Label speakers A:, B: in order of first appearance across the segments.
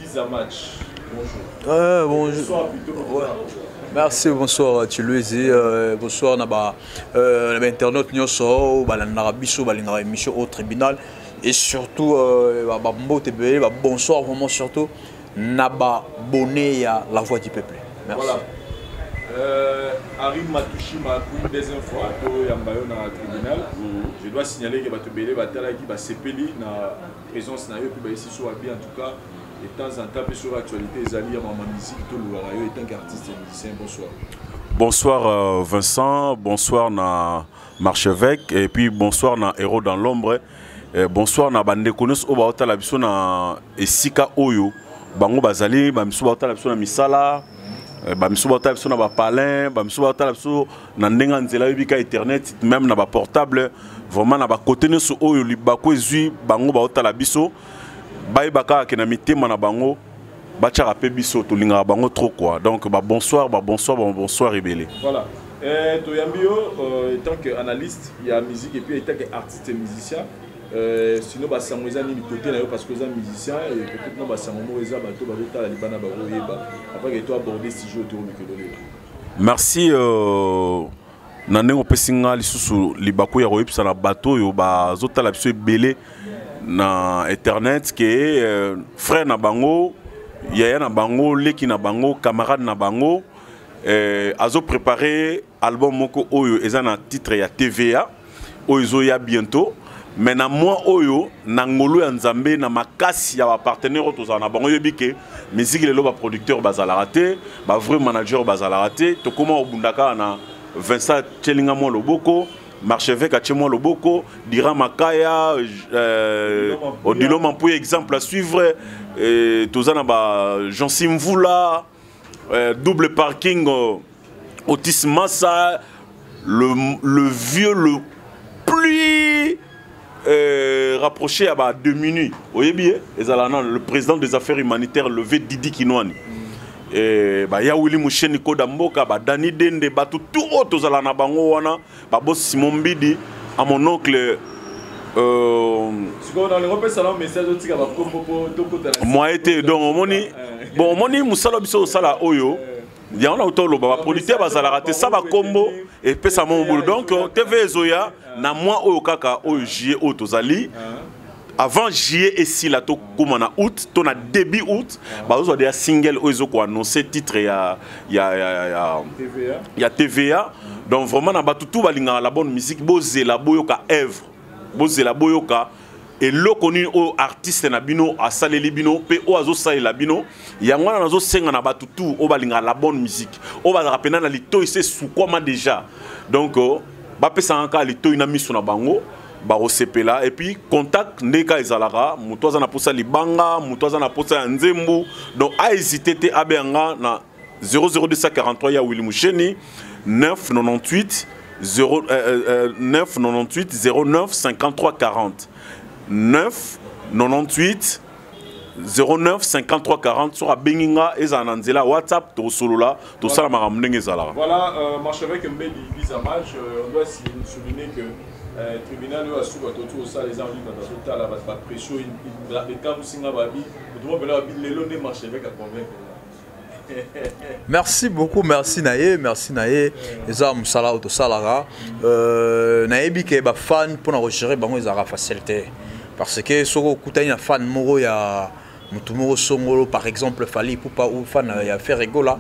A: Biza Match. Bonjour.
B: Bonjour.
A: Bonsoir plutôt.
B: Ouais. Merci, bonsoir Chiluizi, bonsoir na ba na ba internaute nyonso balandaka biso, balingaka émission au tribunal et surtout ba mbote ebele, ba bonsoir vraiment surtout na ba bonnet ya la voix du peuple. Merci.
A: Voilà. Harry Matushima pour une deuxième fois to yamba yo na tribunal. Je dois signaler que bato ebele batalaki basepeli na présence na yo puis bayesi so bien en tout cas. De temps en temps, sur l'actualité, ezali ya mama musique to lukaka yo en tant qu'artiste et musicien. Bonsoir.
C: Bonsoir Vincent, bonsoir na Marchevêque et puis bonsoir na Héros dans l'ombre. Et bonsoir na bandeko nyonso oyo baotala biso na esika oyo bango bazali, ba misu baotala biso na misala, ba misu baotala biso na ba palin, ba misu baotala biso na ndenge ya nzela oyebika internet, même na ba portable, vraiment na ba côté nyonso oyo libako ezwi bango baotala biso. Bayeba kaka ke na mitema na bango batiaka pe biso, tolingaka bango trop quoi. Donc ba bonsoir, ba bonsoir, ba bonsoir ebele.
A: Voilà. Toyambi yo en tant que analyste ya musique et puis en tant que artiste et musicien. Sinon ba sango eza nini côté na yo parce que oza musicien et peut-être non ba sango moko eza bato ba tala libana ba koyeba après que toi aborder sujet autour du kelolelo.
C: Merci na ndenge opesi nga lisusu libaku ya koyebisa na bato oyo bazotala biso ebele na internet ke frère na bango, yaya na bango, leki na bango, camarade na bango azo préparer album moko oyo eza na titre ya TVA oyo ezoya bientôt. Mais na mois oyo na ngolu ya Nzambe na makasi ya ba partenaire oyo tozala na bango, yobi ke musique lelo ba producteur bazalaka te, ba vrai manager bazalaka te, tokoma kobunda kaka na Vincent Tchelinga mwa loboko, Marchevêque atie mwa loboko, Dira Makaya, Odilo Mampuya, exemple à suivre, toza na ba Jean Simvula, double parking, Otis Massa, le vieux le plus rapproché à ba 2 minutes. Oyebi, ezala na le président des affaires humanitaires, le vieux Didi Kinwani. Et ba ya Willy Musheni Koda Mboka, ba Dani Dende, ba tout, tout autre tozala na bango wana, ba boss Simon Mbidi, à mon oncle
A: Sikoyo, dans le repère, ça, message otika ba kombo po to kota na
C: Moi été, donc, omoni, bon, omoni, musala biso osala oyo. Ya wana auto loba, ba producteur bazalaka te, ça ba kombo, et pesa mon boulot. Donc, TV Ezoya, na moi oyo kaka, oyo juillet, oyo tozali. Avant juillet et si la to koma na août, to na début août, ba ozo ya single oyo ezo ko annoncer titre ya, ya, ya, ya, ya,
A: TVA.
C: ya TVA. Donc vraiment na batu tout balingaka la bonne musique, bozela boyoka œuvre, bozela boyoka eloko nini oyo artiste na bino asaleli bino pe oyo azosalela bino. Yango wana nazosenga na batu tout oyo balingaka la bonne musique, oyo bazalaka pena na litoi se sukwama déjà. Donc, bapesaka kaka litoi na miso na bango, bakosepela. Et puis contact ndeka ezalaka, moto aza na posa libanga, moto aza na posa ya nzembo, donc a hésiter te, abenga na zéro zéro deux cent quarante-trois ya Willy Musheni, neuf quatre-vingt-huit zéro, neuf quatre-vingt-huit zéro neuf cinquante-trois quarante. Neuf quatre-vingt-huit zéro neuf cinquante-trois quarante sur abenginga ezala na nzela WhatsApp to solola to sala makambo ndenge ezalaka.
A: Voilà, Marchevêque Mbedi Bizamage, on doit souligner que tribunal oyo asuka to to sala les envie bato tala ba ba pression les cas musinga babi tout le monde babi lelo nde Marchevêque a convaincre.
B: Merci beaucoup, merci Naye, merci Naye. Eza musala auto salara. Naye bi ke ba fan pour na gérer bango ezara facilité. Parce que soko kutani na fan moko ya mutu moko songolo par exemple Fally Ipupa ou fan ya Ferre Gola.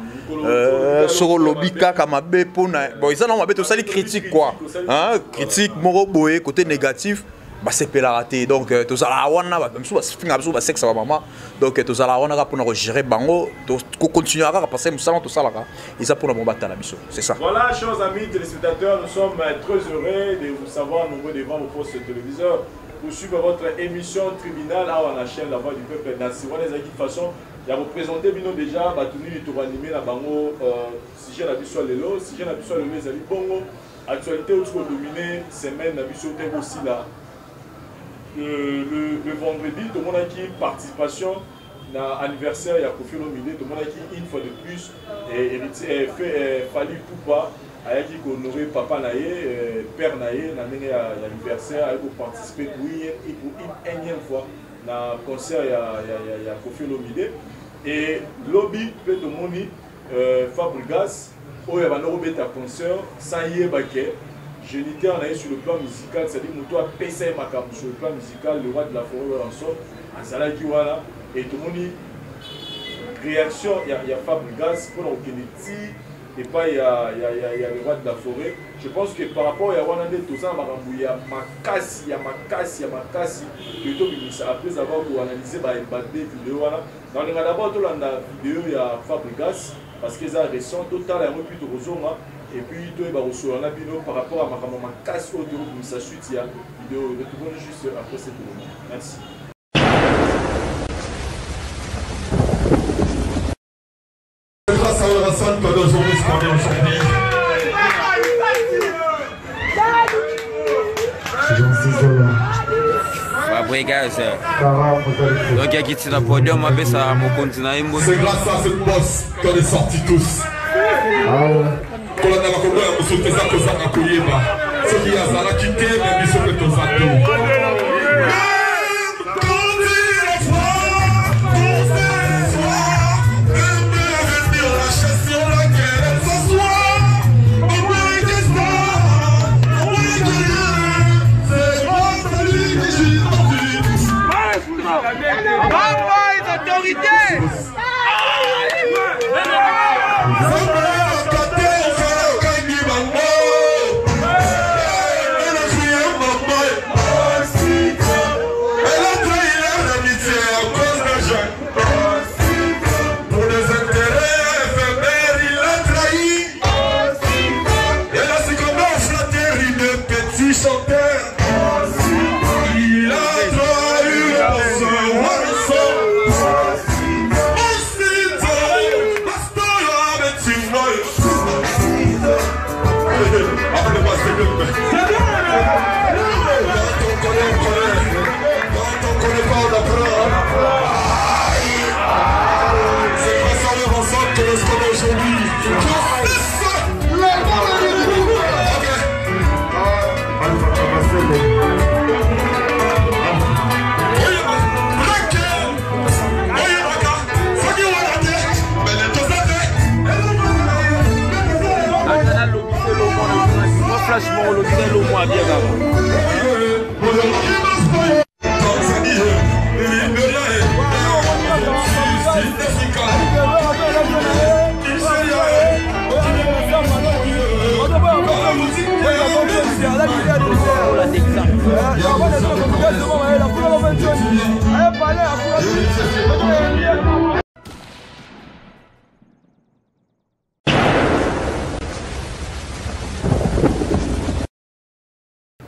B: Soko lobi kaka mabe pona bon eza na mabe to sali critique quoi. Hein, critique moko boye côté négatif. Ba sepela raté. Donc tozala wana ba msu ba finga biso ba sexe ba mama. Donc tozala wana ka pona ko gérer bango, to ko continuer kaka parce que musala to salaka, eza pona bon batala biso. C'est ça.
A: Voilà, chers amis téléspectateurs, nous sommes très heureux de vous savoir nombreux devant vos postes téléviseurs pour suivre votre émission Tribunal à la chaîne La Voix du Peuple. Dans ce moment, de toute façon, il y a représenté bino déjà ba tuni to animer la bango sujet la biso lelo, sujet la biso lelo ezali bongo. Actualité autour de dominer semaine la biso te aussi là. Le vendredi, tout le monde a qui participation na anniversaire ya Koffi Olomide, tout le monde a qui une fois de plus et héritier, et fait, et Fally Ipupa ayaki ko honorer papa na ye, père na ye na ndenge ya anniversaire, ayaki ko participer pour une énième fois na concert ya Koffi Olomide. Et lobi mpe tomoni Fabregas oyo abanda kobeta concert sans yeba ke géniteur na ye sur le plan musical, c'est-à-dire moto apesa ye makambo sur le plan musical, le roi de la forêt Werrason azalaki wana. Et tomoni réaction ya Fabregas mpona kokende ti epai ya le roi de la forêt. Je pense que par rapport ya wana nde toza na makambo ya makasi, ya makasi, ya makasi ke tobimisa après avoir koanalyse bade video wana. Nalinga d'abord tolanda video ya Fabregas parce que eza récent, totala yango, puis tokozonga et puis toyeba kosolola na bino par rapport à makambo makasi oyo tokobimisa suite ya video. Retrouvons juste après cette moment. Merci.
D: Grâce à Werrason que aujourd'hui ce qu'on est aujourd'hui.
E: Fabregas donc akiti na podium, apesa mokonzi na ye mbote.
D: C'est grâce à cette bosse qu'on est sortis tous. Kolanda makombo ya mosusu te, eza kozanga koyeba. Soki azalaki te, me biso mpe toza te. Quand il est froid, pour s'asseoir, elle me retenir la chaise sur laquelle elle s'assoit. Au moins que ça, au moins que c'est grâce à lui que je suis sorti.
E: Bravo les autorités.
D: Nzambe akate okangi bango. Elle a crié maman. Elle a trahi leur amitié à cause d'argent. Pour des intérêts éphémères, il a trahi. Elle a succombé aux flatteries de petits chanteurs. Il a trahi le bosseur Werrason. Mosito, pasteur Abetinoy. Appelez-moi s'il te plaît. Quand on connaît, on connaît. Quand on connaît pas, on apprend. Aïe. C'est grâce à Werrason que nous sommes aujourd'hui. Justice. Ok. Oyeba, brake. Oyebaka, soki wana te, bele toza te.
E: Mwa flash moko olobi na elo mwa bien kaka.
D: Tanzanie, Liberia, Sud Africa, Nigeria,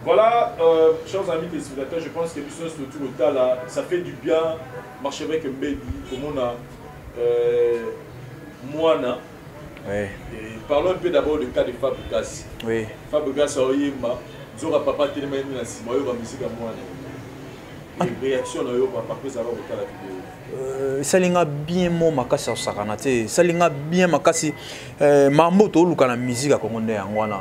A: Voilà, chers amis téléspectateurs, je pense que biso nyonso tour là, ça fait du bien. Marchebec Mbedi, comme on a Moana. Et parlons un peu d'abord du cas de Fabregas. Fabregas aoyemba, Zora papa telema na nsima oyoka musique ya mwana. Et réaction na yo papa après avoir kotala vidéo?
B: Esalinga bien mo makasi ya kosakana te, esalinga bien makasi. Mambo toluka na musique ya Congo nde yango wana.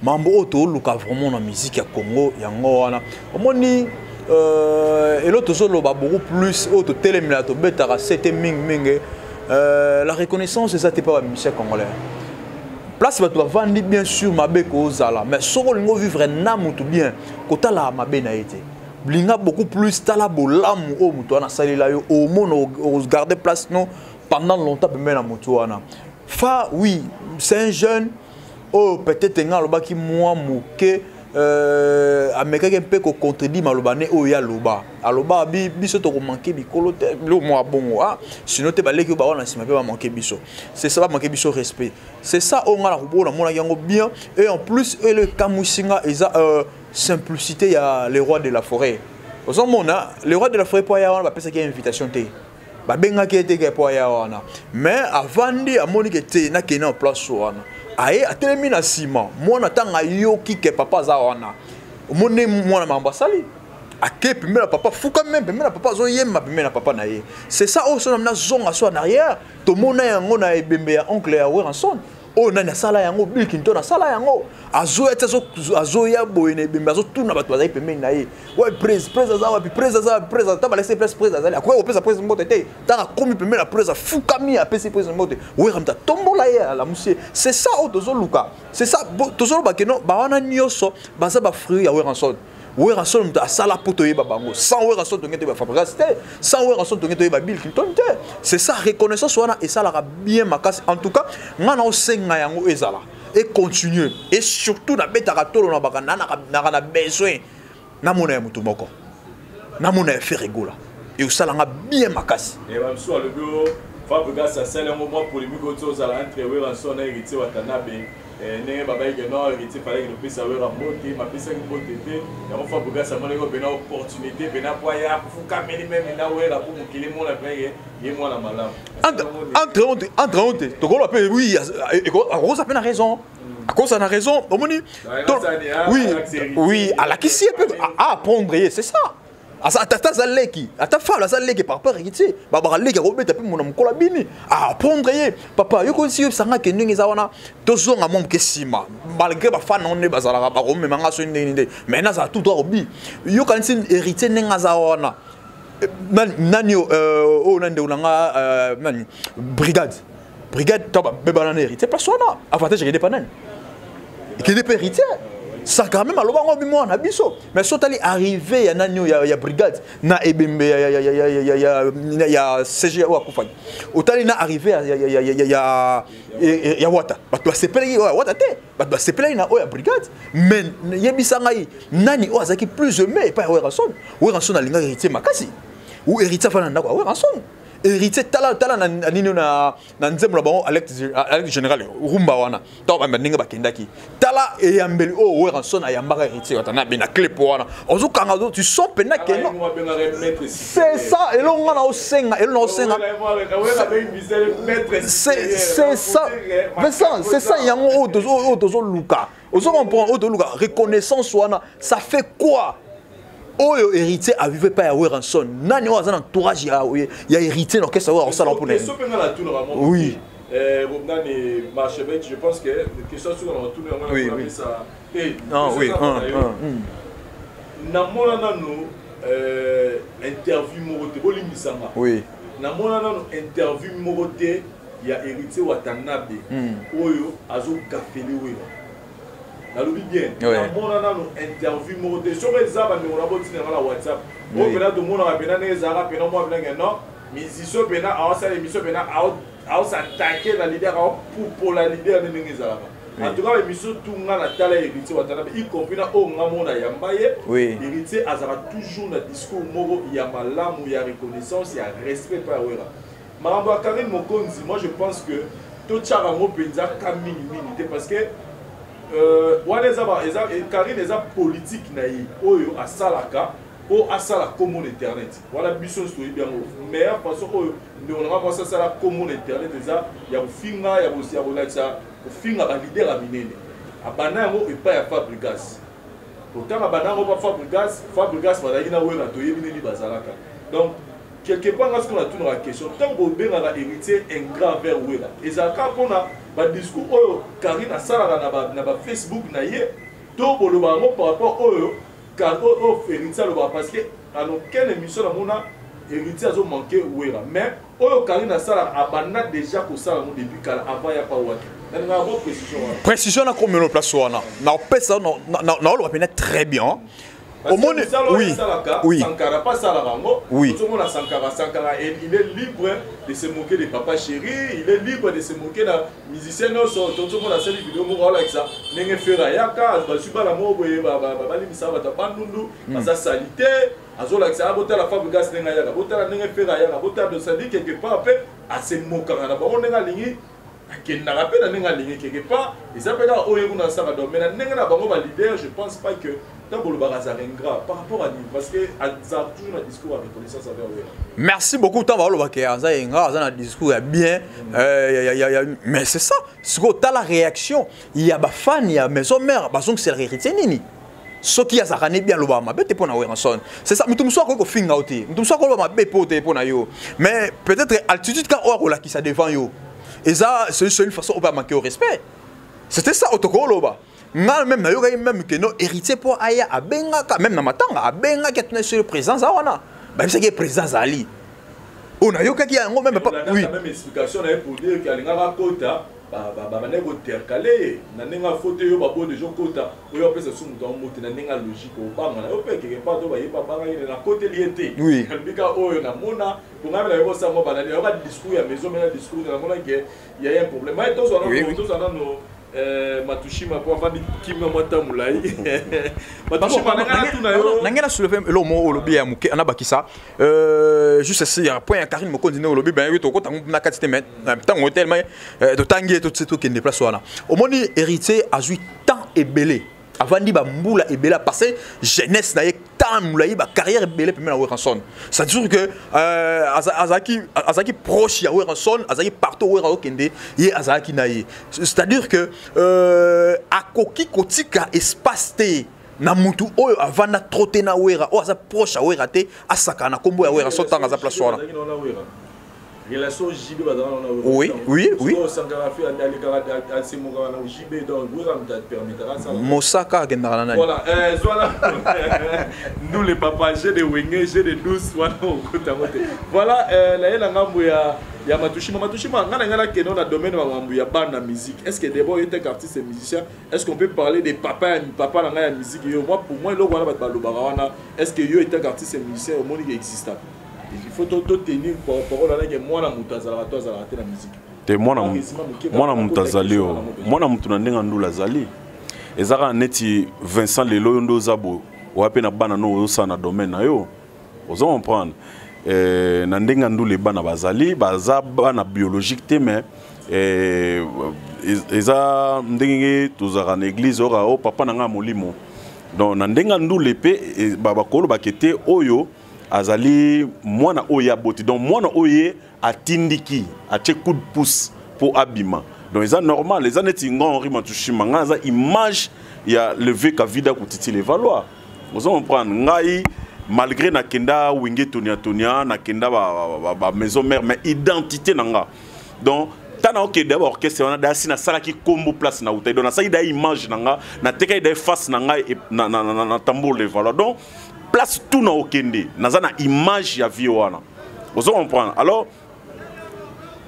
B: Mambo oyo toluka vraiment na musique ya Congo yango wana. Omoni, elo tozoloba beaucoup plus, oyo totelemela, tobetaka sete mingimingi, la reconnaissance eza te mpa bamusicien congolais. Place bato bavandi, bien sûr mabe kozala, mais soki olingi ovivre na motu bien, kotala mabe na ye te, linga beaucoup plus tala bolamu oyo moto wana asalela yo. Omona ogarde place no pendant longtemps pembeni na motu wana. Fa oui, c'est un jeune oyo peut-être nga alobaki mwa moke, amekaki mpe kocontredire maloba ne oyo ye aloba. Aloba biso tokomanke bikolo te, biloko mwa bongo, ah, sinon te baleki oyo bawa na nsima mpe bamanke biso. C'est ça, bamanke biso respect. C'est ça oyo nga na koboyo, namonaki yango bien. Et en plus oyo ekamwisi nga eza simplicité ya le roi de la forêt. Ozomona le roi de la forêt mpo aya wana, bapesaki ye invitation te, babengaki ye te ke mpo aya wana, mais avandi, amoni ke te, nakende na place wana. Aye, atelemi na nsima mwana. Ntango ayoki ke papa aza wana, omoni mwana makambo asali, ake pembeni na papa, fuka meme pembeni na papa, azoyemba pembeni na papa na ye. C'est ça oyo so na nazonga so en arrière, tomona yango na ebembe ya oncle ya Werrason. Oyo nani asala yango? Bill Clinton asala yango. Azoya ti azoya boye na ebembe, azotuna bato bazali pembeni na ye: "Wapi prese? Prese aza wapi? Prese aza wapi? Prese?" Ata balakisi place prese azali, akoki kopesa prese mbote te. Ntango akomi pembeni na prese, afukami, apesi prese mbote. Wera moto atombola ye, alamusi ye. C'est ça oyo tozoluka, c'est ça tozoloba ke non, bawana nyonso baza bafruit ya Werrason. Werrason moto asala mpo toyeba bango. Sans Werrason, tonge toyeba Fabregas te. Sans Werrason, tonge toyeba Bill Clinton te. C'est ça, reconnaissance wana esalaka bien makasi. En tout cas, nga na osenga yango ezala et continue. Et surtout, nabetaka tolo na baka naka na besoin namona ya motu moko, namona ya Ferre Gola, eosalanga bien makasi.
A: Bamosusu alobi o Fabregas asali yango mwa polémique oyo ti ozala entre Werrason na Héritier Watanabe, ndenge babayike non, Héritier falaki nopesa Wera mbote, mapesaki mbote te. Yango Fabregas amonaki mpena opportunité mpena po aya fukameli meme na Wera mpo mokili mona mpenge ye mwana malamu.
B: Entre entre te, tokoloba mpe oui, akokosa mpe na raison, akokosa na raison. Omoni, oui, alakisi ye mpe aapprendre ye, c'est ça. Ata aza leki, ata falo aza leki par rapport Héritier, babaka leki akobeta mpe mona mokolo abini aapprendre ye. Papa, yo kosi yebisanga ke ndenge eza wana, tozonga mwa moke nsima. Malgré bafana ngo nde bazalaka bakomemanga so ndenge nde, mais nazala tout droit. Obi yokanisi Héritier ndenge aza wana, nani oyo na ndeko na nga nani, Brigade to babebana na Héritier, place wana avantage ekende pa nani? Ekende mpe Héritier. Saka même aloba ngo bimo na biso. Mais so tali arrivé ya nani ya Brigade na ebembe ya CG oyo akufaki, otali na arrivé ya Wata, bato basepelaki oyo ya Wata te, bato basepelaki na oyo ya Brigade. Mais yebisa ngai, nani oyo azalaki plus aimé epai ya Werrason? Werrason alingaki Héritier makasi. Ou Héritier afanda na ndako ya Werrason. Héritier, tala tala na nini, na nzembo na bango Alec Général rumba wana, ntango bamba ndenge bakendaki, tala eyambeli oyo Werrason ayambaka Héritier Watanabe na clip wana, ozokanga, tu sens mpena ke non, c'est ça. Elongo nga na osenga, elongo na osenga, c'est ça, Vincent, c'est ça. Yango oyo tozoluka, ozo comprendre, oyo tozoluka reconnaissance wana, ça fait quoi? Oyo Héritier avive epai ya Werrason, nani oyo aza na entourage ya Héritier na orchestre oyo akosala mpona?
A: Oui, nani, Marchevêque, je pense que question soki na matuna yango.
B: Oui. Non, oui.
A: Namona nanu interview moko te, bolimbisanga. Namona nanu interview moko te ya Héritier Watanabe oyo azogafele Wera. Nalobi bien, namona nano interview moko te. Soki eza, bandeko na botinanga na WhatsApp oyo mpena tomonaka mpena ndenge ezalaka mpena mwa mpena non, musicien mpena aosala émission, mpena aosatake na leader, aopupola leader nde ndenge ezalaka. En tout cas, émission tunga na tala Héritier Watanabe, y compris na oyo nga mona yamba ye, Héritier azalaka toujours na discours moko ya malamu, ya reconnaissance, ya respect pa ya Wera. Makambo ya Karine Mokonzi, moi je pense que totiaka yango mpenza ka mingimingi te, parce que wana eza Karine, eza politique na ye oyo asalaka mpo asala kombo na internet. Wana biso nyonso toyebi yango. Meilleure façon oyo ndeko nanga mwasi asala kombo na internet eza ya kofinga, ya kolakisa kofinga baleader ya minene. Abanda yango epai ya Fabregas. Otanga banda yango pa Fabregas. Fabregas bazalaki na Wera, toyebi nini bazalaka. Donc quelque part, nga soki natunaka question, ntango bobengaka Héritier ingrat vers Wera, ezalaka mpona badiscours oyo Karine asalaka na bafacebook na ye, to boloba yango par rapport oyo Héritier alobaka? Parce que en aucune émission namona Héritier azomanke Wera. Mais oyo Karine asalaka, abanda déjà kosala yango depuis kala, avant ya pa waki. Nalingaka bo précision wana.
B: Précision na komelo place wana, naopesa, naoloba mpena très bien.
A: Omoni, oui, Sankara pas salaka yango. Ozomona Sankara, Sankara, il est libre de se moquer de Papa Chéri, il est libre de se moquer na musicien nyonso. Tozomona asali video moko, aolakisa ndenge Ferre ayaka, bazwi bana moko boye, balimisaka bato ya Bandundu, baza sali te. Azolakisa: "Botala Fabregas ndenge ayaka, botala ndenge Ferre ayaka, botala." C'est-à-dire quelque part mpe asemokaka na bango ndenge alingi, akendaka mpe na ndenge alingi. Quelque part eza mpe kaka oyo kuna asaka. Donc, mais na ndenge na bango baleader, je pense pas que ntango bolobaka azala ingrat par rapport à nini, parce que aza toujours na discours ya reconnaissance envers Wera.
B: Merci beaucoup. Ntango balobaka aza ingrat, aza na discours ya bien, mais c'est ça. Sikoyo tala réaction ya bafani ya Maison Mère, bazongisela Héritier nini? Soki azalaka ne bien, alobaka mabe te mpo na Werrason. C'est ça. Moto mosusu akoki kofinga yo te, moto mosusu akoloba mabe mpo te mpo na yo, mais peut-être attitude ka oyo akolakisa devant yo. Eza c'est une façon oyo manquer au respect. C'était ça otokoloba. Nga même nayokaki même que non, Héritier mpo aya, abengaka même na matanga, abengaki, atuna sur le président za wana, bayebisaki ye président azali oyo. Nayokaki yango même pas, oui.
A: Même explication na ye pour dire que alingaka kota, babandaki koterkale ye na ndenge afote yo, babo deja okota oyo apesa su moto yango te na ndenge ya logique. Obanga na yo mpe quelque part to bayeba bangaki nakoteli ye te. Alobika oyo namona ponga mpe nayoki osala mwa banani, nayoka discours ya maison, mena discours, namona ke ya un problème. Mai tozwa nano, tozwa nano Matushima po avandi kimia mwa ta molai. Matushima, nanga natuna yo.
B: Na ngai na soulever eloko moko olobi ya moke, anabakisa juste si ya point ya Karine Mokonzi nde olobi. Ben tokota na kati te, mais ntango tellement totangi ye, tokende place wana. Omoni, Héritier azwi temps ebele, avandi bambula ebele, apasse jeunesse na ye, temps molai, bacarrière ebele pembe na Werrason. C'est-à-dire que azalaki proche ya Werrason, azalaki partout Wera okende, ye azalaki na ye. C'est-à-dire que akoki kotika espace te na mutu oyo avanda trop te na Wera, oyo aza proche ya Wera te, asakana na nkombo ya Wera so ntango aza place wana.
A: Relation JB bazalaka na
B: Oui.
A: Sankara fe alekaka, asemokaka na JB, donc Wera moto apermettaka asala.
B: Mosaka akendaka na nani?
A: Voilà, voilà, nous les papas, j'ai de Wenge, j'ai de douce wana, okotango te. Voilà, naye na ngambo ya Matushima. Matushima, nga na ngai nakende na domaine ya makambo ya bana musique. Est ce que d'abord yo tek artiste et musicien, est ce qu'on peut parler de papa ya papa na ngai ya musique? Yo, moi, pour moi, eloko wana bato balobaka wana, est ce que yo etek artiste et musicien omoni ke existaka, il faut to tenir parole wana ke mwana moto azalaka to azalaka te na musique?
C: Te, mwana mwana moto azali oyo, mwana moto na ndenge ndula azali, eza kaka neti Vincent. Lelo oyo nde oza boye, oya mpe na bana no ozosala na domaine na yo, oza comprendre. Na ndenge ya ndula, bana bazali, baza bana biologique te, mais eza ndenge tozalaka na église oyo, o papa na ngai ya molimo. Donc na ndenge ya ndule mpe bakolobaka te oyo azali mwana oyo aboti, donc mwana oyo ye atindiki, atie coup de pouce mpo abima. Donc eza normal, eza neti nga Henri Matushima, ngai aza image ya levé Kavida Kutiti Levallois, oza comprendre. Ngai malgré nakenda Wenge Tonia Tonia, nakenda ba maison mère, mais identité na nga, donc ntango okende baorchestre wana, dasi nasalaki kombo place na utai, donc nasalaki da image na nga, natekaki da face na ngai na tambour Levallois. Donc place tout na okende, naza na image ya vie wana, ozo comprendre. Alors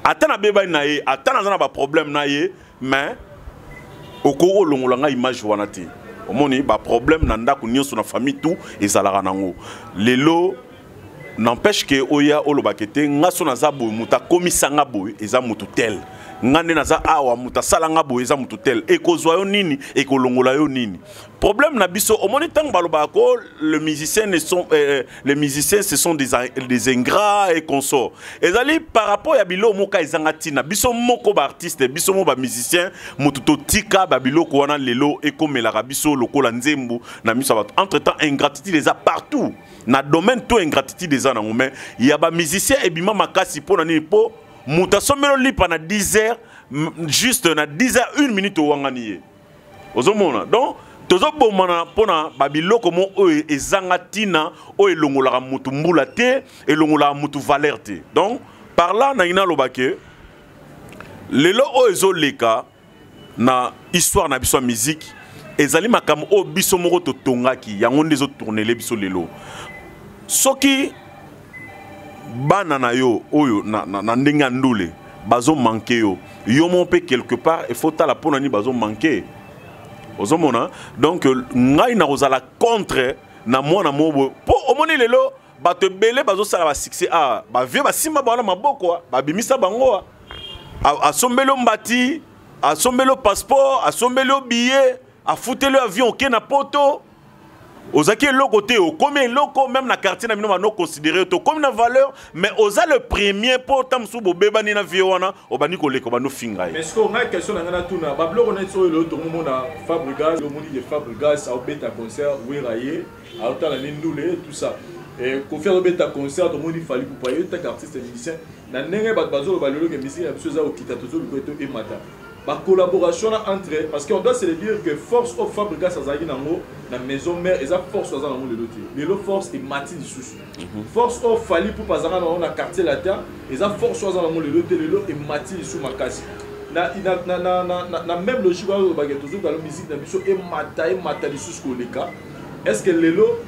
C: ata nabebani na ye, ata naza na baproblème na ye, mais okoki kolongola ngai image wana te. Omoni, baproblème na ndako nyonso, na famille tout ezalaka nango. Lelo n'empêche ke oya olobaka te nga so naza boye, moto akomisa nga boye eza motu tel, nga nde naza awa, moto asala nga boye eza motu tel. Ekozwa yo nini? Ekolongola yo nini? Problème na biso, omoni, ntango balobaka ko le musicien ne sont, les musiciens, ce sont des ingrats et consorts, ezali par rapport ya biloko moko ezanga ntina. Biso moko baartiste, biso moko bamusicien, moto totika babiloko wana, lelo ekomelaka biso lokola nzembo na miso ya bato. Entre temps, ingratitude eza partout na domaine to, ingratitude eza nango, mais ya bamusicien ebima makasi. Mpo na nini? Mpo moto asombeli lipa na 10 heures juste, na 10 heures 1 minute owangani ye, ozomona. Donc tozobomana mpona babiloko mo oyo ezanga ntina, oyo elongolaka motu mbula te, elongolaka motu valeur te. Donc par là nangi naloba ke lelo oyo ezoleka na histoire na biso ya musique ezali makambo oyo biso moko totongaki yango nde ezotournele biso lelo. Soki bana na yo oyo na ndenge ya ndule bazomanke yo, yo moko mpe quelque part il faut tala mpo na nini bazomanke, ozomona. Donc ngai nakozala contre na mwana moko boye, mpo omoni lelo bato ebele bazosala basuccès, a bavie basimba bango na maboko, babimisa bango, asombeli yo mbati, asombeli yo passeport, asombeli yo billet, afuteli yo avion, oke na Poto. Ozalaki eloko te, okomi eloko. Même na quartier na bino bano considéré yo, tokomi na valeur, mais oza le premier mpo ta mosusu bobebani na vie wana, obandi koleka, obandi ofinga ye.
A: Mais sikoyo ngai question na ngai natuna, babiloko neti oyo lelo tokomona Fabregas, omoni ke Fabregas aobeta concert, Wera ye aotala ni ndule, tout ça, Kofi azobeta concert, tomoni Fally Ipupa. Ye taka artiste musicien, na ndenge bato bazoloba lelo ke musique na biso eza kokita, tozoluka eto emata. Bacollaboration na entre, parce qu'on doit se le dire que force oyo Fabregas azalaki nango na maison mère eza force aza nango lelo te. Lelo force emati lisusu. Force oyo Fally Ipupa azalaka nango na Quartier Latin eza force oyo aza nango lelo te. Lelo emati lisusu makasi. Na même logique wana, olobaki tozokala musique na biso emata, emata lisusu koleka. Est ce que lelo,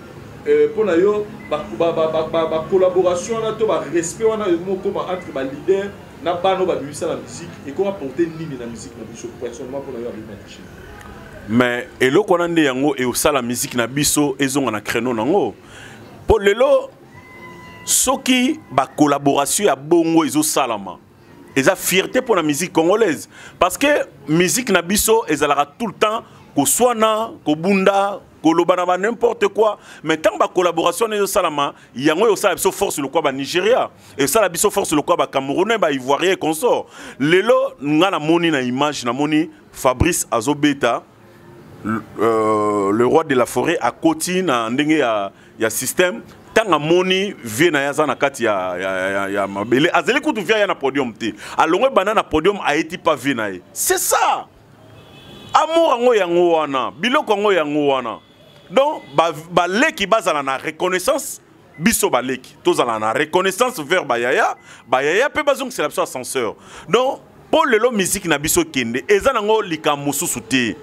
A: mpo na yo, bacollaboration wana to barespect wana ekoma entre baleader na bana oyo babimisa na musique, ekoma porte nini na musique na biso, personnellement mpo na yo, Abima Triche?
C: Mais eloko wana nde yango eosala musique na biso ezonga na créneau nango, mpo lelo soki bacollaboration ya bongo ezosalama, eza fierté mpo na musique congolaise, parce que musique na biso ezalaka tout le temps koswana, kobunda, koloba na ba n'importe quoi. Mais ntango bacollaboration wana ezosalama, yango oyo osala biso force lokwa Banigeria, esala biso force lokwa Bacamerounais, Baivoirien et consort. Lelo nga namoni na image, namoni Fabrice azobeta, le roi de la forêt akoti na ndenge ya système. Ntango amoni vieux na ye aza na kati ya mabele, azali kutu vieux aya na podium te, alongwe banda na podium, ayeti pa vieux na ye. C'est ça amour yango, yango wana biloko yango, yango wana. Donc baleki bazala na reconnaissance, biso baleki tozala na reconnaissance vers bayaya, bayaya mpe bazongisela biso ascenseur. Donc mpo lelo musique na biso ekende, eza nango likambo mosusu te.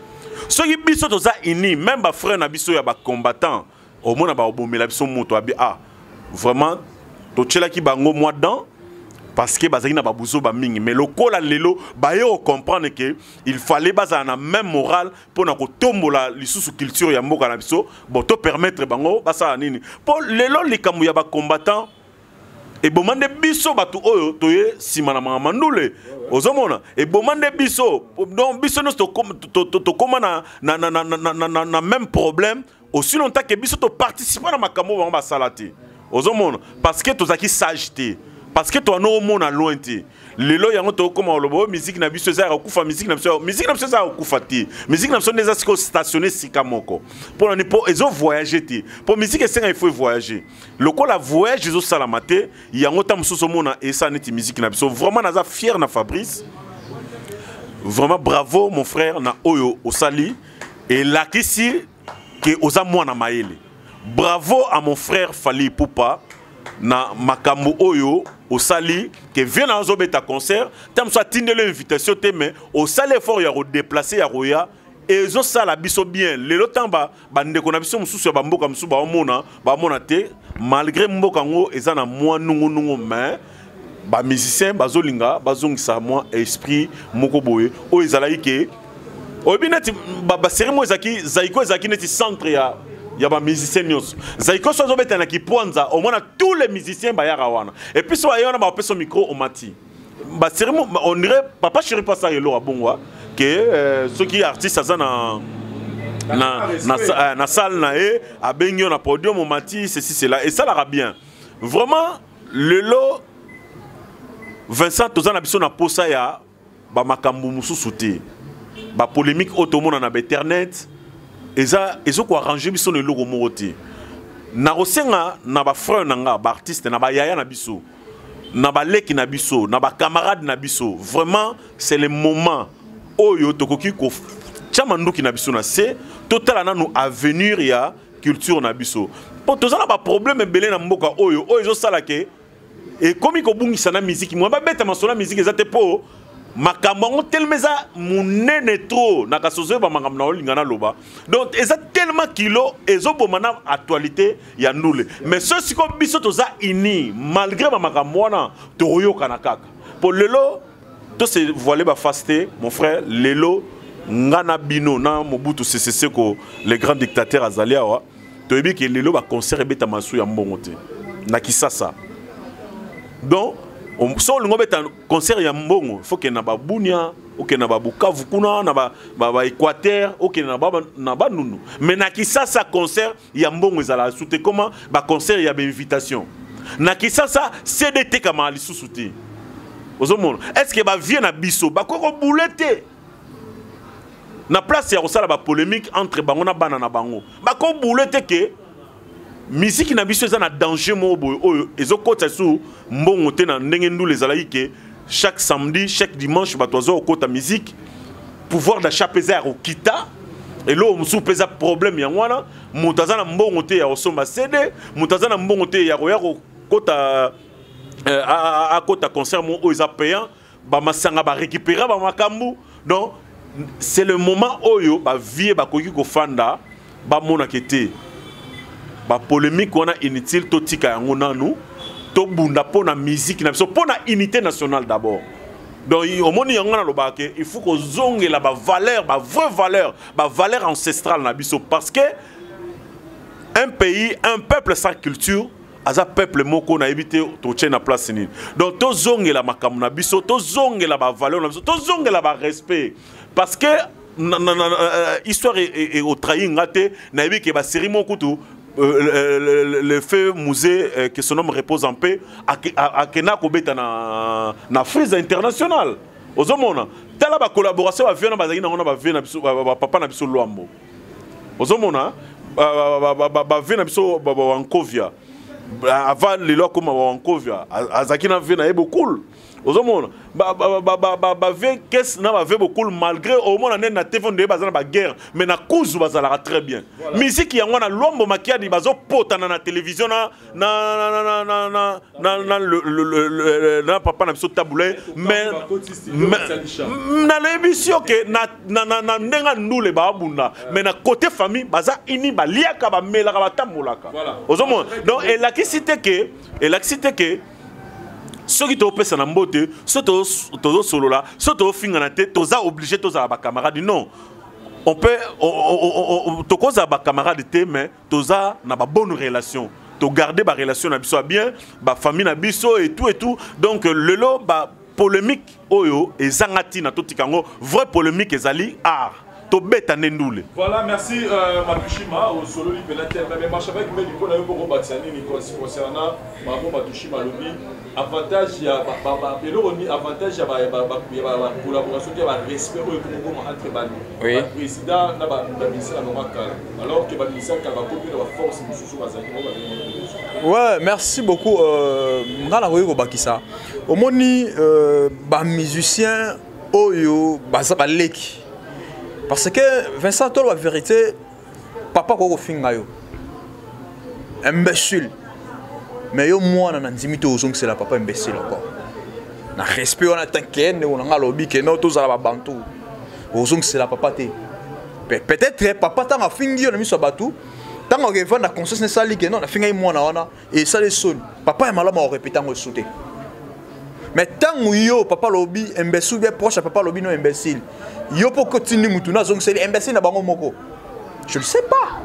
C: Soki biso toza uni, même bafrère na biso ya bacombattant, omona baobomela biso moto abi. Ah, vraiment totielaki bango mwa dent parce que bazalaki na babuzo bamingi, mais lokola lelo baye kocomprendre ke il fallait bazala na même morale mpona kotombola lisusu culture ya mboka na biso. Bon, topermettre bango basala nini, mpo lelo likambo ya bacombattant eboma nde biso bato oyo toye nsima na makambo ndule. Ozomona eboma nde biso. Donc biso nyonso tokóma na même problème aussi longtemps ke biso toparticipe na makambo bango basala te. Ozomona, parce que tozalaki sage te, parce que towana omona loin te. Lelo yango tokóma koloba oyo musique na biso eza ya kokufa, musique na biso. Musique na biso eza ya kokufa te. Musique na biso nde eza sikoyo stationné sika moko. Mpo nani? Mpo ezovoyage te. Mpo musique esenga il faut voyager. Lokola voyage ezosalama te, yango ta mosusu omona esala neti musique na biso. Vraiment naza fier na Fabrice, vraiment bravo mon frère na oyo osali, elakisi ke oza mwana mayele. Bravo à mon frère Fally Ipupa na makambo oyo osali, ke vieux na azobeta concert, ta mosu atindeli invitation te, mais osali effort ya kodéplacer, ya koya. Ezosala biso bien. Lelo ntango bandeko na biso mosusu ya bamboka mosusu baomona, baomona te, malgré mboka yango eza na mwa nungunungu, mais bamusicien bazolinga bazongisa mwa esprit moko boye oyo ezalaki ke oyebi neti basérie moko ezalaki Zaiko, ezalaki neti centre ya bamusicien nyonso. Zaiko so azobeta na Kipwanza, omona tous les musiciens bayaka wana. Et puis so baye wana, bapesa micro, omati basérie. On dirait Papa Chéri mpasa eloko abongwa ke soki artiste aza na salle na ye, abengi yo na podium, omati, ceci cela, esalaka bien. Vraiment lelo Vincent, toza na biso na posa ya bamakambo mosusu te. Bapolémique oyo tomona na bainternet eza ezokoarrange biso na eloko moko te. Nakosenga na bafrère na nga baartiste, na bayaya na biso, na baleki na biso, na bacamarade na biso, vraiment c'est le moment oyo tokoki kotia manduki na biso na se, totala nanu avenir ya culture na biso, mpo toza na baproblème ebele na mboka oyo, oyo ezosala ke ekomi kobungisa na miziki. Mwa babeta masolo ya miziki eza te, mpo makambo yango telema eza monene trop. Na kasi ozoyeba makambo na olinga naloba, donc eza tellement kilo, ezoboma na actualité ya ndule. Mais so sikoyo biso toza uni, malgré bamakambo wana tokoyokana kaka. Mpo lelo tose voile baface te, mon frère. Lelo nga na bino na Mobutu Sese Seko, le grand dictateur, azali awa. Toyebi ke lelo baconcert ebetama su ya mbongo te na Kisasa. Donc so olingi obeta concert ya mbongo, faut kende na Babunia, okende na Babukavu kuna na Baéquateur, okende na Banunu. Mais na Kisasa concert ya mbongo ezalaka su te. Koma baconcert ya bainvitation na Kisasa, CD etekamaka lisusu te. Ozomona, est ce que bavieux na biso bakoki kobule te na place ya kosala bapolémique entre bango na bana na bango? Bakobule te ke miziki na biso eza na danger moko boye oyo ezokɔta su mbongo te, na ndenge ndula ezalaki ke chaque samedi, chaque dimanche bato baza kokɔta musique. Pouvoir d'achat mpe eza ya kokita. Eloko mosusu mpe eza problème yango wana, moto aza na mbongo te ya kosomba CD, moto aza na mbongo te ya koya kokota akota concert mo oyo eza payant, bamasanga barécupéra bamakambo. Donc c'est le moment oyo bavieux bakoki kofanda, bamonaka te bapolémique wana inutile. Totika yango nanu, tobunda mpo na musique na biso, mpo na unité nationale d'abord. Donc omoni yango nalobaka ke il faut kozongela bavaleur, bavrai valeur, bavaleur ancestrale na biso, parce que un pays, un peuple sans culture aza peuple moko nayebi te totie na place nini. Donc tozongela makambo na biso, tozongela bavaleur na biso, tozongela barespect, parce que na histoire eotrahi nga te. Nayebi ke basérie moko kutu, le feu Mzee, que son âme repose en paix, akenda kobeta na frise international. Ozomona, tala bacollaboration bavieux na bazalaki nango na bavieux na biso, bapapa na biso Lwambo. Ozomona bavieux na biso Wankovia, avant lelo akóma Wankovia, azalaki na vieux na ye Bokul. Ozomona bavieux Kese na bavieux Bokul, malgré omona nde na TV nde baza na baguerre, mais na kuzu bazalaka très bien. Musique yango na Lwambo Makiadi bazopotana na télévision na papa na biso Tabu Ley. Mais naloyebi si oke na ndenge ya ndule baabunda, mais na côté famille baza ini, baliaka, bamelaka, batambolaka. Ozomona, donc elakisi te ke soki topesa na mbote, so tozosolola, so tozofingana te, toza obligé tozala bacamarade. Non, on peut tokozala bacamarade te, mais toza na babonne relation, togarde barelation na biso ya bien, bafamille na biso et tout et tout. Donc lelo bapolémique oyo ezanga ntina, totika yango. Vraie polémique ezali art, tobeta nde ndule.
A: Voilà, merci Matushima osololi mpena te. Mais marche avec me liko na yo mpo kobakisa nini concernant mamo Matushima? Alobi avantage ya eloko nini, avantage ya bacollaboration te, ya barespect oyo tokokoma entre baprésident na baministère na bango kala, alors que baministère kala bakomi na baforce mosusu bazalaki.
B: Ouais, merci beaucoup. Nga nakoki kobakisa, omoni bamusicien oyo baza baleki, parce que Vincent, toloba vérité, papa koki kofinga yo imbécile, mais yo mwana na ndimi te ozongisela papa imbécile encore na respect wana. Tanke ndeko na nga alobi ke no, tozala babantu, ozongisela papa te. Peut-être papa ntango afingi yo na miso ya bato, ntango akevanda, conscience esali ke non, nafingai mwana wana, esali soni. Papa ya malamu akorepete yango esu te. Mais ntango yo papa alobi imbécile, bien proche ya papa alobi no imbécile, yo mpo kotindi mutu na azongiseli imbécile na bango moko, je ne sais pas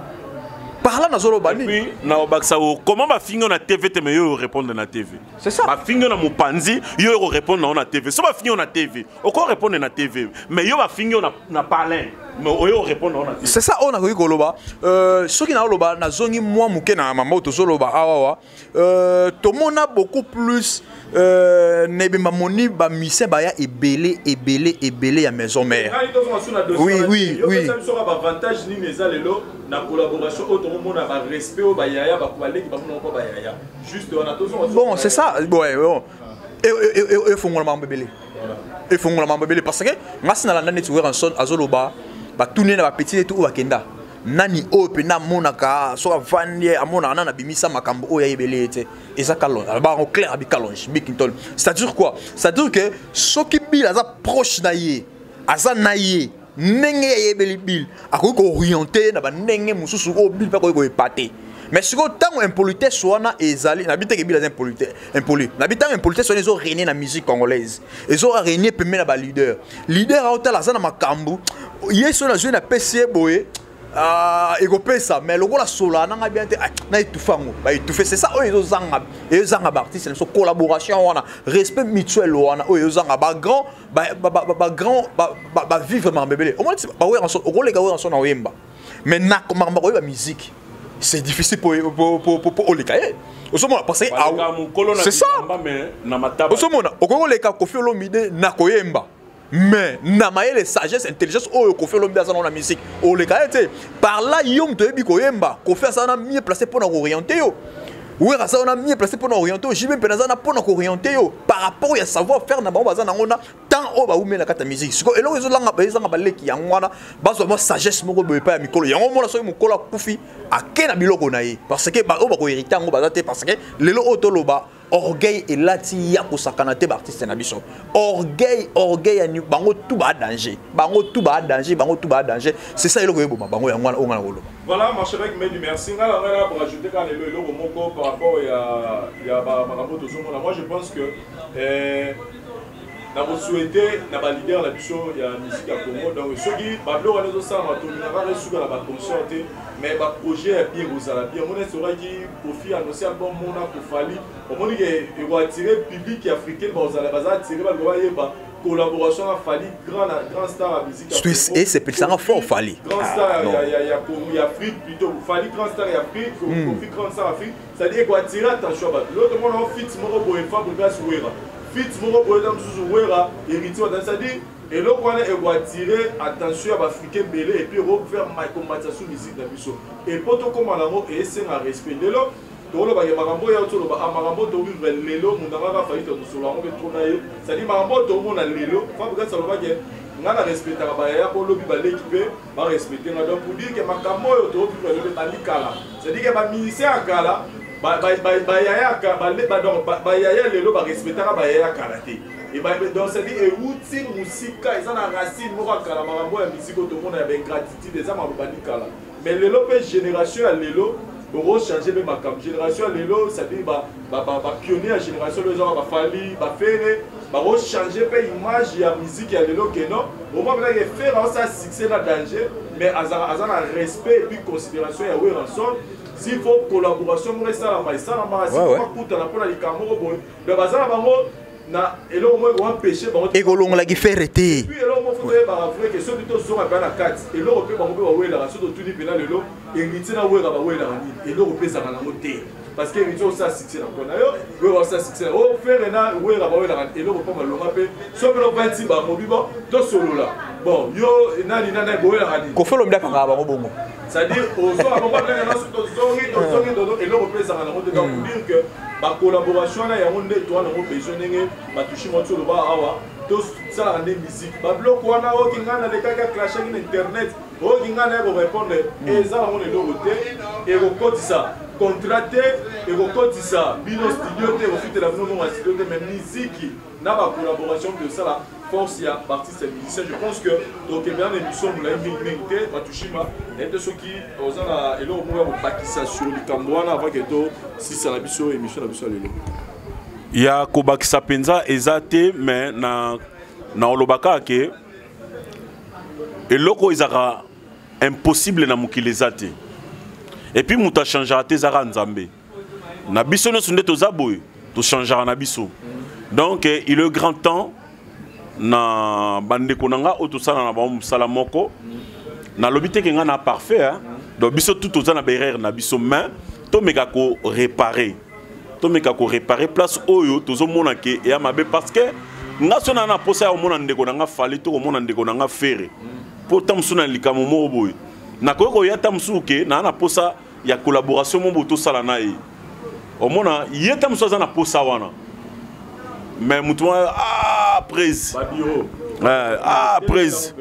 B: par là nazoloba nini.
C: Na obakisa, comment bafingi yo na TV te, mais yo orépondre na TV?
B: C'est ça.
C: Bafingi yo na mopanzi, yo okorépondre nango na TV. So bafingi yo na TV, okorépondre na TV, mais yo bafingi yo na parlin, mais oyo orépondre nango na TV.
B: C'est ça oyo nakoki koloba. Soki naoloba, nazongi mwa moke na mama oyo tozoloba awawa, tomona beaucoup plus na ebemba moni bamusicien baya ebele ebele ebele ya Maison Mère. Oui.
A: Biso baavantage nini eza lelo na collaboration oyo tokomona, barespect oyo bayaya baleki bamona mpo bayaya juste wana?
B: Bon, c'est ça, ouais, bon, efongola makambo ebele, efongola makambo ebele, parce que nga si nalanda neti Werrason azoloba, batuni na bapeti neti oyo bakenda nani oyo mpena amonaka, soki avandi amonaka nani abimisa makambo oyo ayebeli ye te, eza Kalonge. Alobaka yango clair, abi Kalonge Bikintol. C'est-à-dire quoi? C'est-à-dire que soki Bill aza proche na ye, aza na ye ndenge ayebeli, Bill akoki kooriente na bandenge mosusu oyo Bill mpe akoki koyepa te. Mais sikoyo ntango impolitesse wana ezali, nabi teke Bill aza impoli, nabi ntango impolitesse wana ezorégner na musique congolaise, ezorégner pembe na baleader, leader aotala aza na makambo ye, so nazwi napesi ye boye, ekopesa, mais lokola sola nanga bien te, na étouffe yango, baétouffe. C'est ça oyo ezozanga baartiste na biso, collaboration wana, respect mutuel wana oyo ezozanga. Bagrand, bagrand bavivre makambo ebele. Omoni baWerrason, okoleka Werrason na oyemba, mais na makambo akoyeba musique, c'est difficile pour oleka ye. Ozomona, parce que c'est ça, ozomona, okoki koleka Koffi Olomide na koyemba, mais na mayele, sagesse, intelligence oyo Koffi Olomide aza nango na musique, oleka ye te. Par là yo moto oyebi koyemba, Koffi aza na mieux placé mpona kooriente yo. Wera aza wana mieux placé mpona orienter yo. JB mpe naza na mpona koorienter yo par rapport ya savoir faire na bango baza nango na temps oyo baumela kati ya musique. Sikoyo eloko ezolanga, ezanga baleki yango wana, bazwa mwa sagesse moko boye epai ya mikolo yango. Omona soki mokolo akufi, ake na biloko na ye, parce que oyo bakohériter yango baza te, parce que lelo oyo toloba, orgueil elati ya kosakana te. Baartiste na biso, orgueil, orgueil ya bango tout ba danger, bango tout ba danger, bango tout ba danger. C'est ça eloko eyeboma bango yango wana oyo nga na koloba.
A: Voilà, Marchevêque Medi, merci. Nga na ngai pour ajouter kaka lelo eloko moko par rapport ya makambo tozomona. Moi, je pense que nakosouhaiter na baleader na biso ya musique ya Congo, donc soki babiloko wana ezosalama, tolingaka kaka esuka na baconcert te, mais baprojet ya bien kozala bien. Omoni esi okaki Kofi annonce album mona kofali, omoni ke ekoattire public africaine, bazala baza attiré, balinga bayeba collaboration na Fally, grand star ya musique ya Congo.
B: Esepelisanga fort Fally.
A: Grand star ya Congo, ya Afrique plutôt. Fally, grand star ya Afrique, Kofi, grand star Afrique, c'est-à-dire ekoattire attention ya bato. Lelo tomona o feat moko boye, Fabregas, Wera, feat moko boye na mosusu, Wera, Héritier Watanabe, c'est-à-dire eloko wana ekoattire attention ya baafricain ebele et puis ekofaire combattre sur musique na biso. Et po tokóma nango, esenga respect. Lelo tolobaka makambo oyo toloba, a makambo tovivre lelo, moto angaka Fally, tosolo yango mpe tro na ye, c'est-à-dire makambo oyo tomona lelo. Fabregas alobaki: "Nga na respectaka bayaya, mpo lobi baleki mpe barespecte nga." Donc pour dire ke makambo oyo tovivre lelo ebandi kala, c'est-à-dire ke bamusicien ya kala, bayaya lelo barespectaka bayaya kala te. Donc c'est-à-dire euti mosika, eza na racine moko ya kala. Makambo ya musique oyo tomona ya baingratitude, eza makambo bandi kala, mais lelo mpe génération ya lelo bokochange mpe makambo. Génération ya lelo, c'est-à-dire bapionnier ya génération lelo ezaka baFally, baFerre, bakochange mpe image ya musique ya lelo. Keno omoi mpenzake Ferre aosala succès na danger, mais aza na respect et puis considération ya Werrason. S'il faut collaboration moko esalama, esalamaka. S'il faut bakutana mpona likambo moko boye, donc baza na bango na eloko moko ekoempêche bango.
B: Ekolongolaki Ferre te.
A: Puis eloko moko faut toyebaka vrai ke soki tozonga mpe na kati, eloko mpe bango mpe bawelaka, soki totuni mpena lelo Héritier na Wera bawelaka nini, eloko mpe ezalaka nango te, parce que Héritier osala succès na kona yo, Wera osala succès na o. Ferre na Wera bawelaka eloko mpo malonga mpe so mpe novanti bango bibo tosolola. Bon, yo nani nani bowelaka nini?
B: Kofi Olomide akangaka bango bongo.
A: C'est-à-dire ozonga bango ndenge nyonso, tozongi, tozongi dodo, eloko mpe ezalaka nango te. Donc pour dire que bacollaboration wana, yango nde toa nango besoin. Ndenge batushi moti oloba awa, tosalaka nde musique. Babiloko wana oyoki ngai nalekaki, aclashaki na internet, oyoki ngai naye korépondre, eza nango na eloko te. Ekokotisa contrat te, ekokotisa bino studio te, ekofutela bino mbongo ya studio te, mais musique na bacollaboration mpe osala force ya baartiste ya musicien. Je pense que tokende na émission molai mingimingi te. Matushima, nayebi te soki oza na eloko moko ya kobakisa sur likambo wana avant ke tosisa na biso émission na biso ya lelo.
C: Ya kobakisa mpenza eza te, mais na oloba kaka ke eloko oyo ezalaka impossible na mokili eza te. Et puis moto achangeaka te, ezaka Nzambe na biso nyonso nde toza boye, tochangeaka na biso. Donc il est grand temps na bandeko na nga oyo tosala na bango mosala moko. Nalobi te ke nga na parfait, hein? Donc biso tout toza na baerreur na biso, mais tomeka koréparer, tomeka koréparer place oyo tozomona ke eya mabe, parce que nga so na na posa ya komona ndeko na nga Fally to komona ndeko na nga Ferre, mpo ta mosusu na likambo moko boye nakoki koya, ta mosusu ke naa na posa ya collaboration moko boye tosala na ye, omona ye ta mosusu aza na posa wana, mais motu wana, ah, prise.
A: Babiro.
C: Ah, prise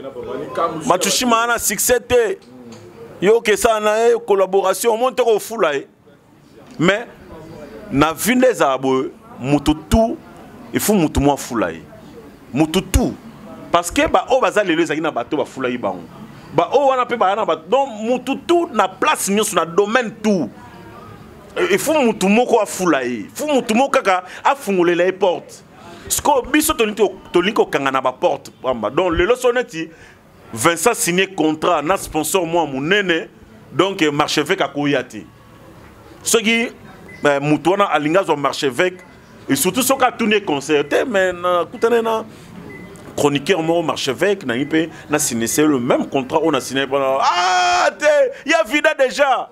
C: Matushima wana succès te, yo okesala na ye collaboration, omoni te kofula ye. Mais na vi nde ezala boye, motu tu il faut motu mwa afula ye, motu tu, parce que baoyo baza lelo ezalaki na bato bafulaki bango, baoyo wana mpe baya na bato. Donc motu tu na place nyonso, na domaine tout, il faut motu moko afula ye, il faut motu moko kaka afungolela ye porte. Sikoyo biso tolingi kokanga na baporte pamba. Donc lelo so neti Vincent signé contrat na sponsor mwa monene, donc marchevêque akoya te. Soki motu wana alingi azwa marchevêque, et surtout soki atuni ye conseil te, mais nakutani na chroniqueur moko, marchevêque nangi mpe na signé le même contrat oyo na signé mpona, ah te, ya vida déjà,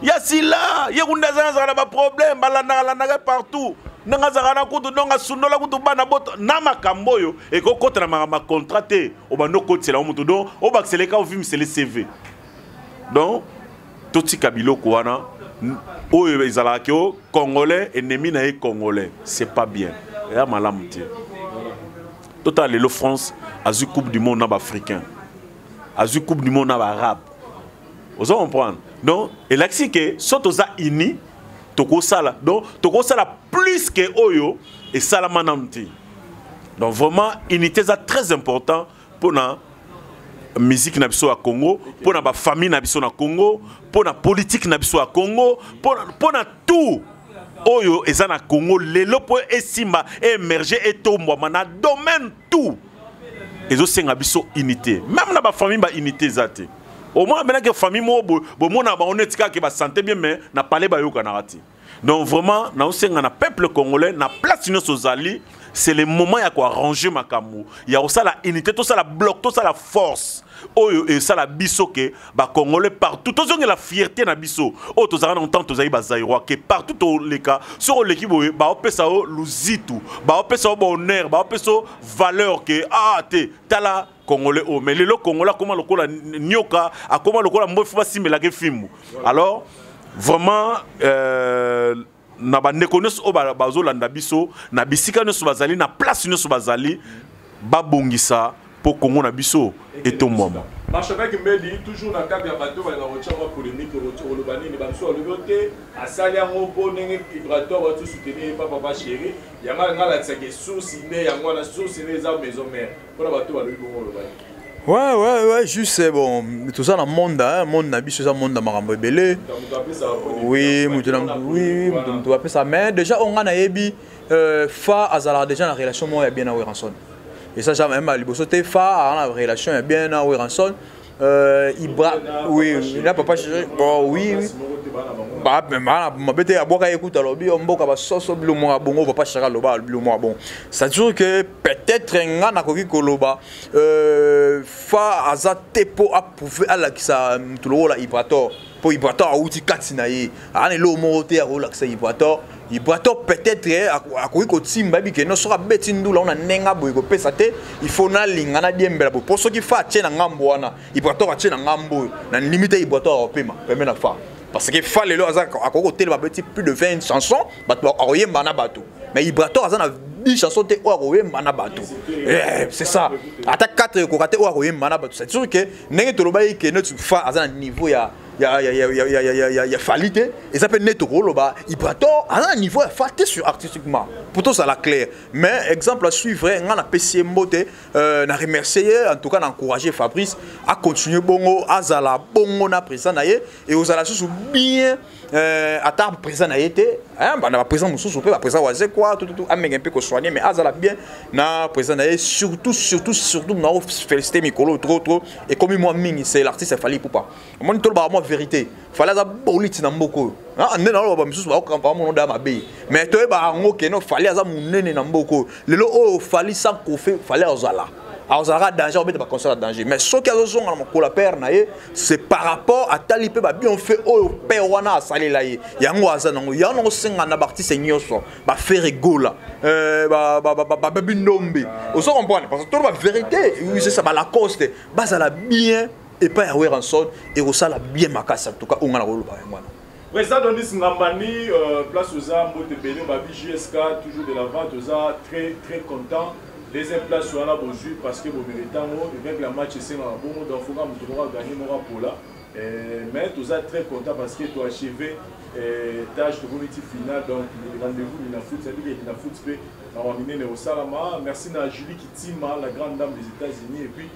C: ya sila ye kunda, aza nazala na baproblème, balandaka landaka partout ndenge azalaka na kutu. Donc asundola kutu bana boto na makambo oyo ekokota na makambo ya contrat te. Obandi okotisela ngo motu, donc obakiseleka ovimisele CV. Donc totika biloko wana. Oyo ezalaka ke o congolais ennemi na ye congolais, c'est pas bien, eya malamu te. Totala lelo, France azwi Coupe du monde na baafricain, azwi Coupe du monde na baarabe. Ozo comprendre? Donc elakisi ke so toza uni, tokosala, donc tokosala plus ke oyo esalama nanu te. Donc vraiment, unité eza très important mpona musique na biso ya Congo, mpona bafamille na biso na Congo, mpona politique na biso ya Congo, mpona tout oyo eza na Congo lelo, mpo esimba, émerge, etombwama na domaine tout, ezosenga biso unité. Même na bafamille, baunité eza te. Omona mpenake famille moko bomona bango neti kaka basante bien, mais na pale bayokanaka te. Donc vraiment, naosenga na peuple congolais, na place nyonso ozali, c'est le moment ya koarranger makambo ya kosala unité, tosala bloc, tosala force oyo esala biso ke bacongolais partout tozongela fierté na biso oyo tozalaka na ntango tozali bazaïrois, ke partout toleka, soki oleki boye, baopesa yo luzitu, baopesa yo bahonneur, baopesa yo valeur, ke ah te, tala congolais oyo. Mais lelo congolais akóma lokola nioka, akóma lokola mbo fo basimbelaka fimbu. Alors vraiment, na bandeko nyonso oyo bazolanda biso, na bisika nyonso bazali, na place nyonso bazali, babongisa mpo Kongo na biso etombwama.
A: Archevêque Mbedi, toujours na cadre ya bato balinga kotia mwa polémique, koloba nini? Bamosusu balobi te, asali yango mpo ndenge Vibrator bati soutenir ye pa Papa Chéri. Yango nga alakisaka source nde yango wana, source nde eza maison mère. Mpona bato balobi bongo, oloba nini?
B: Ouais, juste bon, tout ça dans le monde, hein, monde na biso, ça monde na makambo ebele. Oui, mutu na oui, mutu apesa, mais déjà on a yebi fa azala déjà na relation moko ya bien na Werrason. Et ça jamais même liboso te, fa a na relation ya bien na Werrason. Ibra, oui, na papa, bon, oui. Ba mabe te, abwaka ye kuta, alobi mboka basoso bilo moko bongo, papa Chaka aloba bilo moko bon. C'est-à-dire que peut-être nga nakoki koloba fa aza te mpo aprouve, alakisa motu lokola Ibrator, mpo Ibrator awuti kati na ye, aa na eloko moko te akolakisa Ibrator. Ibrator peut-être akoki kotimba yebi ke no, soki abeti ndula ona ndenge boye kopesa te, il faut nalinga nadiembela boye, mpo soki fa atie na ngambo wana, Ibrator atie na ngambo oyo, na ndimi te Ibrator akopema pembe na fa, parce que fa lelo aza akoki kotelema, abeti plus de 20 chansons, bato akoyemba na bato, mais Ibrator aza na 10 chansons te oyo akoyemba na bato. C'est ça, ata 4 ekoka te oyo akoyemba na bato. C'est sûr que ndenge tolobaki ke neti fa aza na niveau ya Fally te, eza mpe nde tokoloba Ibrator aza na niveau ya fa te sur artistiquement, pour tozala clair. Mais exemple à suivre, nga napesi ye mbote, na remercier ye, en tout cas na encourager Fabrice à continuer bongo, azala bongo na président na ye, et ozala susu bien ata président na ye te, na baprésident mosusu mpe, baprésident waze quoi, tout, tout, amenge mpe kosoigner, mais azala bien na président na ye. Surtout, surtout, surtout, na félicité mikolo trop trop ekomi mwa mingi, c'est l'artiste Fally Ipupa. Omoni, tolobaka mwa vérité, Fally aza boliti na mboka oyo. Nde naloba, bamisusu baokampa mono da mabe, mais toyebaka yango keno Fally aza monene na mboka oyo. Lelo oyo Fally sans Koffi, Fally azala azalaka danger, obeta baconcert ya danger, mais soki azozonga na mokolo ya père na ye, c'est par rapport atali mpe babienfait oyo père wana asalela ye. Yango aza nango, yango nango senga na baartiste nyonso, baFerre Gola, bababi ndombe, ozo comprendre, parce que tolo bavérité, oui, c'est ça, balacoste bazala bien epai ya Werrason, ekosala bien makasi. En tout cas, oyo nga na koloba yango wana.
A: Président Donis Ngambani, place oza, mbote ebele, babi JSK, toujours de l'avant, toza très très content. Deuxième place wana bozwi parce que bomérite yango, avec la match esengaka bongo, donc foka moto moko aganye, moko apola. Mais toza très content parce que toachevé tâche, tokomi ti final, donc rendez-vous Linafoot, c'est-à-dire que Linafoot mpe makambo minene osalama. Merci na Julie Kitima, la grande dame des États-Unis, et puis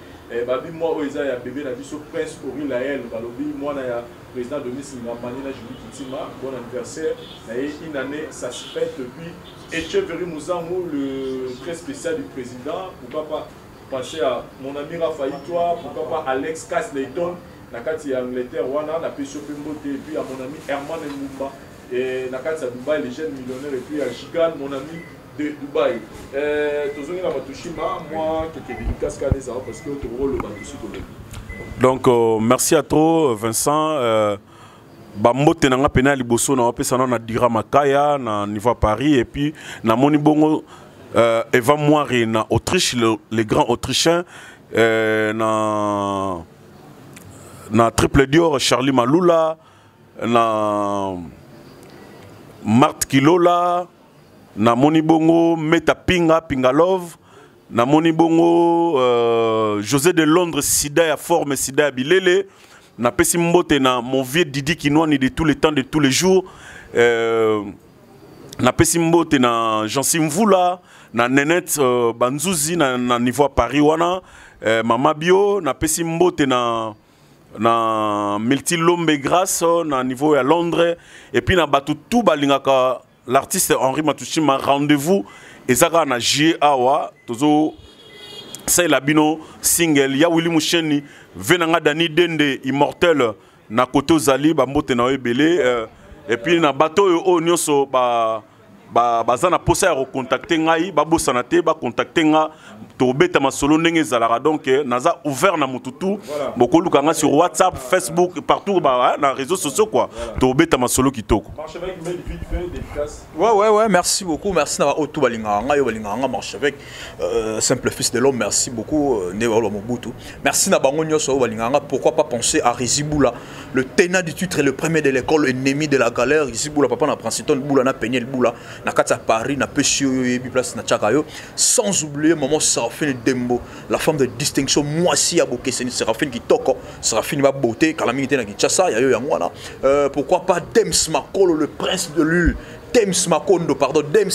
A: babi mwa oyo eza ya bébé na biso Prince Ori Lael, balobi mwana ya président Donis Ngambani na Julie Kitima, bon anniversaire na ye, une année ça se fête. Puis Echeverry Mouzamou, le très spécial du président, pourquoi pas penser à mon ami Raphaël toi, pourquoi pas Alex Caslayton na kati ya Angleterre wana, napesi yo mpe mbote, et puis à mon ami Herman Mbumba et na kati ya Dubaï, les jeunes millionnaires, et puis à Gigan, mon ami de Dubaï. Tozongi na Matushima, moi quelques dédicaces kaka ezala parce que tokoloba tosi tolobi.
C: Donc merci à toi Vincent. Bambote na nga pena ya liboso na wapesa na Dira Makaya na niveau à Paris, et puis namoni bongo Eva Moire na Autriche, le grand autrichien, na Triple Dior Charlie Malula. Na Marthe Kilola, namoni bongo Meta Pinga Pinga Love, namoni bongo José de Londres, sida ya forme, sida ya bilele. Napesi mbote na mon vieux Didi Kinwani de tous les temps, de tous les jours. Napesi mbote na Jansi Mvula, na Nenette Banzuzi na niveau ya Paris wana, Mama Bio. Napesi mbote na Milti Lombe Grâce na niveau ya Londres, et puis na bato tout balingaka l'artiste Henri Matushima. Rendez-vous eza kaka na juillet awa, tozo salela bino single ya Willy Musheni ve na nga Dani Dende Immortel na kote ozali, bambote na yo ebele. Et puis na bato oyo nyonso baza na posa ya kocontacter ngai, babosana te bacontacter nga, tobeta masolo ndenge ezalaka. Donc naza ouvert na motu tu.
A: Voilà.
C: Bokoluka nga sur WhatsApp, Facebook, partout ba, na réseaux sociaux quoi. Tobeta masolo kitoko.
A: Marchevêque, mais vite fait, dédicace.
B: Ouais, merci beaucoup. Merci d'avoir auto balinganga, yo balinganga Marchevêque, simple fils de l'homme, merci beaucoup. Ne walo Mobutu. Merci na bango nyonso oyo balinganga. Pourquoi pas penser à Riziboula, le tenant du titre et le premier de l'école, ennemi de la galère. Riziboula, papa na Princiton Boula na Peniel Boula, na kati ya Paris, na pesi oyo yebi place na tchaka yo. Sans oublier maman Séraphine Dembo, la femme de distinction, mwasi ya bokeseni, Séraphine Kitoko, Séraphine ba beauté, kala mingi te na Kinshasa, ya yo yango wana. Pourquoi pas Dems Makolo, le prince de l'Ul, Dems Makondo, pardon, Dems.